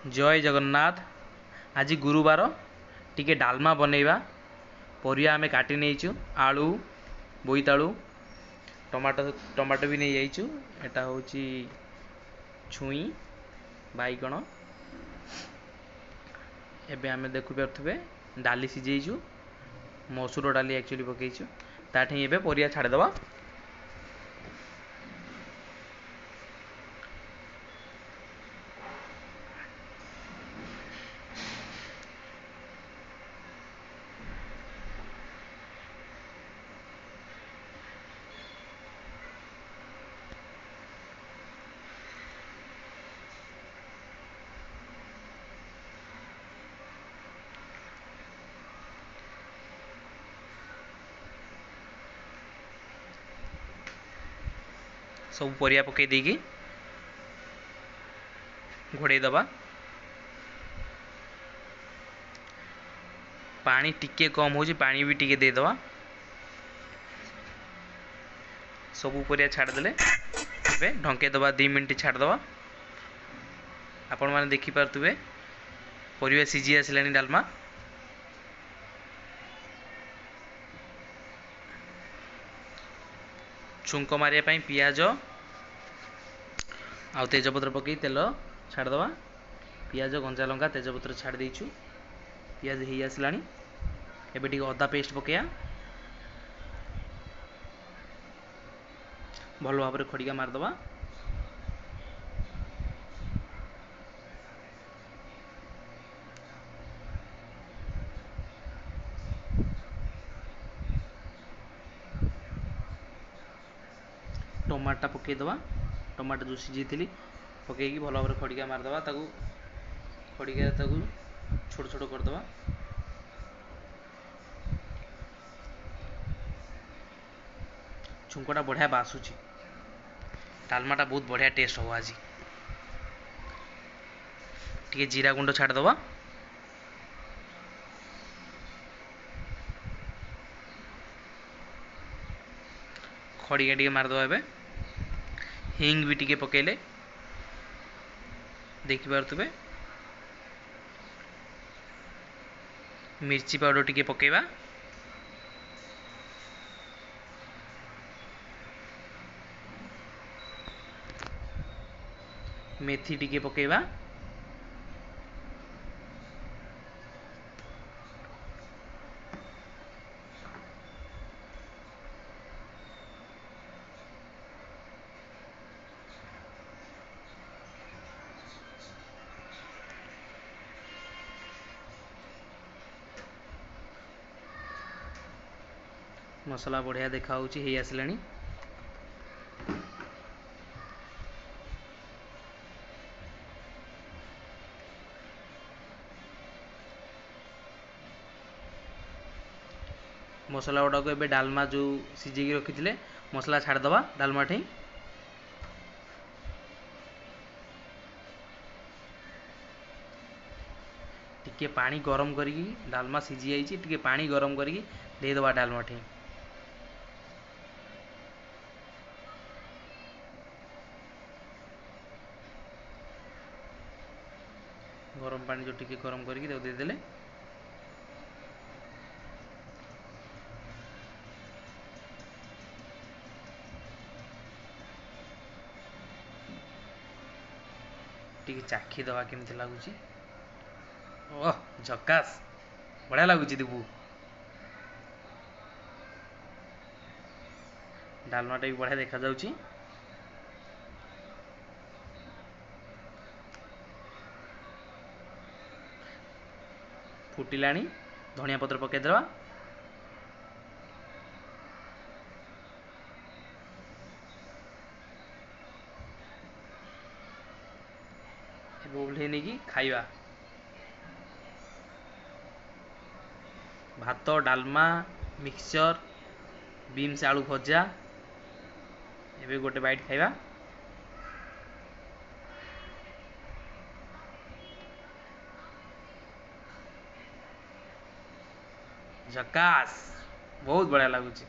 ଜୟ ଜଗନ୍ନାଥ। ଆଜି ଗୁରୁବାର, ଟିକେ ଡାଲମା ବନେଇବା। ପରିବା ଆମେ କାଟି ନେଇଛୁ, ଆଳୁ, ବୋଇତାଳୁ, ଟମାଟୋ, ଟମାଟୋ ବି ନେଇଯାଇଛୁ। ଏଟା ହେଉଛି ଛୁଇଁ, ବାଇଗଣ। ଏବେ ଆମେ ଦେଖିପାରୁଥିବେ ଡାଲି ସିଝେଇଛୁ, ମସୁର ଡାଲି ଆକ୍ଚୁଆଲି ପକେଇଛୁ। ତାଠି ଏବେ ପରିବା ଛାଡ଼ିଦେବା। ସବୁ ପରିବା ପକାଇ ଦେଇକି ଘୋଡ଼େଇ ଦେବା। ପାଣି ଟିକେ କମ୍ ହେଉଛି, ପାଣି ବି ଟିକେ ଦେଇଦେବା। ସବୁ ପରିବା ଛାଡ଼ିଦେଲେ ଏବେ ଢଙ୍କେଇ ଦେବା, 2 ମିନିଟ୍ ଛାଡ଼ିଦେବା। ଆପଣମାନେ ଦେଖିପାରୁଥିବେ ପରିବା ସିଝି ଆସିଲାଣି। ଡାଲମା ଛୁଙ୍କ ମାରିବା ପାଇଁ ପିଆଜ ଆଉ ତେଜପତ୍ର ପକାଇ ତେଲ ଛାଡ଼ିଦେବା। ପିଆଜ, କଞ୍ଚା ଲଙ୍କା, ତେଜପତ୍ର ଛାଡ଼ି ଦେଇଛୁ। ପିଆଜ ହେଇ ଆସିଲାଣି। ଏବେ ଟିକେ ଅଦା ପେଷ୍ଟ ପକାଇବା, ଭଲ ଭାବରେ ଖଡ଼ିକା ମାରିଦେବା। ଟମାଟୋଟା ପକାଇଦେବା। ଟମାଟୋ ଯେଉଁ ସିଝେଇଥିଲି ପକାଇକି ଭଲ ଭାବରେ ଖଡ଼ିକା ମାରିଦେବା। ତାକୁ ଖଡ଼ିକା ତାକୁ ଛୋଟ ଛୋଟ କରିଦେବା। ଛୁଙ୍କଟା ବଢ଼ିଆ ବାସୁଛି। ଡାଲମାଟା ବହୁତ ବଢ଼ିଆ ଟେଷ୍ଟ ହେବ ଆଜି। ଟିକେ ଜିରା ଗୁଣ୍ଡ ଛାଡ଼ିଦେବା। ଖଡ଼ିକା ଟିକେ ମାରିଦେବା। ଏବେ ହିଙ୍ଗ ବି ଟିକେ ପକାଇଲେ ଦେଖିପାରୁଥିବେ। ମିର୍ଚି ପାଉଡ଼ର ଟିକେ ପକାଇବା। ମେଥି ଟିକେ ପକାଇବା। ମସଲା ବଢ଼ିଆ ଦେଖାହେଉଛି, ହେଇ ଆସିଲାଣି। ମସଲା ଗୁଡ଼ାକୁ ଏବେ ଡାଲମା ଯେଉଁ ସିଝେଇକି ରଖିଥିଲେ ମସଲା ଛାଡ଼ିଦେବା ଡାଲମା ଠେଇଁ। ଟିକେ ପାଣି ଗରମ କରିକି, ଡାଲମା ସିଝି ଯାଇଛି, ଟିକେ ପାଣି ଗରମ କରିକି ଦେଇଦେବା ଡାଲମା ଠେଇଁ। ଗରମ ପାଣି ଯେଉଁ ଟିକେ ଗରମ କରିକି ତାକୁ ଦେଇଦେଲେ ଟିକେ ଚାଖି ଦେବା କେମିତି ଲାଗୁଛି। ଓହ ଝକାସ, ବଢ଼ିଆ ଲାଗୁଛି ଦିବୁ। ଡାଲମାଟା ବି ବଢ଼ିଆ ଦେଖାଯାଉଛି। ଫୁଟିଲାଣି, ଧନିଆ ପତ୍ର ପକାଇଦେବା। ଏବେ ଓହ୍ଲେଇ ନେଇକି ଖାଇବା। ଭାତ, ଡାଲମା, ମିକ୍ସଚର, ବିନ୍ସ ଆଳୁ ଭଜା। ଏବେ ଗୋଟେ ବାଇଟ୍ ଖାଇବା। ଝକାସ, ବହୁତ ବଢ଼ିଆ ଲାଗୁଛି।